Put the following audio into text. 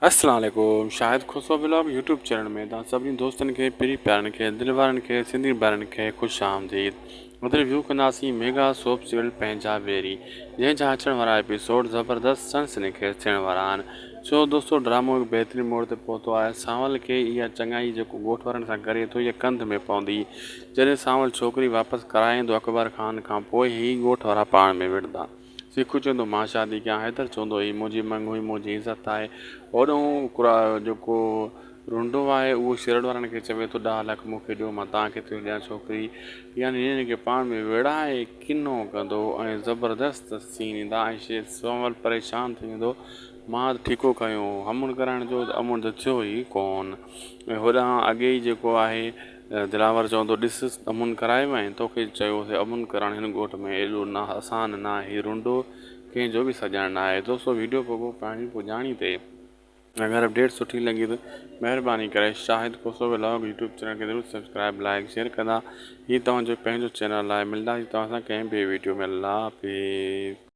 السلام عليڪم Shahid Khoso vlog YouTube channel ۾ توهان سڀني دوستن کي پري پيارن کي دل وارن کي سنڌي ڀائرن کي خوش آمديد اڄ ريويو ڪنداسين ميگا سوپ سيريل پنهنجا ويري جنهن جا اچڻ وارا ايپيسوڊ زبردست سنسني خيز ٿيڻ وارا آهن ڇو دوستو ڊرامو هڪ بهترين موڙ تي پهتو آهي سانول کي اها چڱائي جيڪو ڳوٺ وارن سان ڪري ٿو اها ڪنڌ ۾ پوندي جڏهن سانول ڇوڪري واپس ڪرائيندو اڪبر خان کان پوء هي ڳوٺ وارا پاڻ ۾ وڙهندا سکو چوندو مان شادي ڪيان، حيدر چوندو هي منهنجي مڱ هئي منهنجي عزت آهي. هوڏانهن جيڪو رنڊو آهي اهو شيرڙ وارن کي چوي ٿو ڏهه لک مون کي ڏيو مان توهان کي ٿو ڏيان ڇوڪري. يعني هنن کي پاڻ ۾ ويڙهائي ڪنو ڪندو ۽ زبردست سين ايندا ۽ سانول پريشان ٿي ويندو مان ته ٺيڪو کنيو هو امن ڪرائڻ جو ته امن ته ٿيو ئي ڪون. ۽ هوڏانهن اڳي ئي جيڪو آهي دلاور چوندو، ڏس امن ڪرايو ۽ توکي چيو سي امن ڪرڻ هن ڳوٺ ۾ ايڏو آسان ناهي هي رنڊو ڪنهن جو به سڄڻ ناهي. دوستو ويڊيو پڳو پنهنجي پڄاڻي تي اگر اپڊيٽ سٺي لڳي ته مهرباني ڪري Shahid Khoso vlog YouTube channel کي ضرور سبسڪرائب لائيڪ شيئر ڪندا هي توهان جو پنهنجو چينل آهي ملنداسين توهان سان ڪنهن ٻي ويڊيو ۾ الله حافظ.